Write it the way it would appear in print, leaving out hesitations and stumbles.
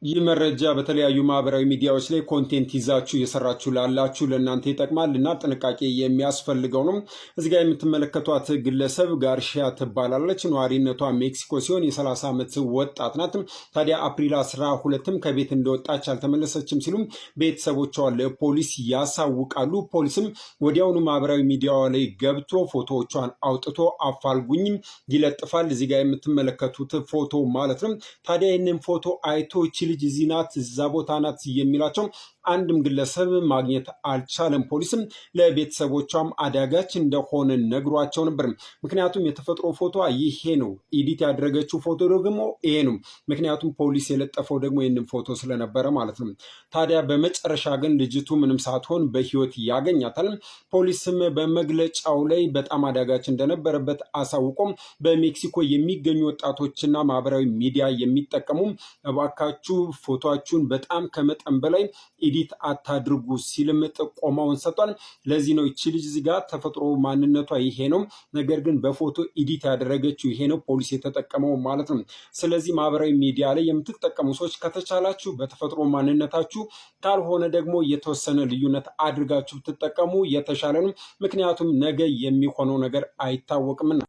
ይህ መረጃ በተለያዩ ማህበራዊ ሚዲያዎች ላይ content ይዛችሁ እየሰራችሁ ላላችሁ ለእናንተ ይጠቅማል እና ጥንቃቄ የሚያስፈልገው ነው። እዚህ ጋር የምትመለከቷት ግለሰብ ጋርሺያ ትባላለች። ነዋሪነቷ ሜክሲኮ ሲሆን የ30 ዓመት ወጣት ናት። ታዲያ አፕሪል 12ም ከቤት እንደወጣች አልተመለሰችም ሲሉም ቤተሰቦቿ ለፖሊስ ያሳውቃሉ። ፖሊስም ወዲያውኑ ማህበራዊ ሚዲያዋ ላይ ገብቶ ፎቶዎቿን አውጥቶ አፋልጉኝም ይለጥፋል። እዚህ ጋር የምትመለከቱት ፎቶ ማለት ነው። ታዲያ ይህንን ፎቶ አይቶ ልጅ እዚህ ናት፣ እዛ ቦታ ናት የሚላቸው አንድም ግለሰብ ማግኘት አልቻለም። ፖሊስም ለቤተሰቦቿም አዳጋች እንደሆነ ነግሯቸው ነበር። ምክንያቱም የተፈጥሮ ፎቶ ይሄ ነው፣ edit ያደረገችው ፎቶ ደግሞ ይሄ ነው። ምክንያቱም ፖሊስ የለጠፈው ደግሞ ይህንን ፎቶ ስለነበረ ማለት ነው። ታዲያ በመጨረሻ ግን ልጅቱ ምንም ሳትሆን በህይወት ያገኛታል። ፖሊስም በመግለጫው ላይ በጣም አዳጋች እንደነበረበት አሳውቆም በሜክሲኮ የሚገኙ ወጣቶችና ማህበራዊ ሚዲያ የሚጠቀሙ እባካችሁ ፎቶአችሁን በጣም ከመጠን በላይ edit አታድርጉ ሲልም ጥቆማውን ሰጥቷል። ለዚህ ነው ይቺ ልጅ እዚህ ጋር ተፈጥሮ ማንነቷ ይሄ ነው፣ ነገር ግን በፎቶ edit ያደረገችው ይሄ ነው፣ ፖሊስ የተጠቀመው ማለት ነው። ስለዚህ ማህበራዊ ሚዲያ ላይ የምትጠቀሙ ሰዎች ከተቻላችሁ በተፈጥሮ ማንነታችሁ፣ ካልሆነ ደግሞ የተወሰነ ልዩነት አድርጋችሁ ብትጠቀሙ የተሻለ ነው። ምክንያቱም ነገ የሚሆነው ነገር አይታወቅምና።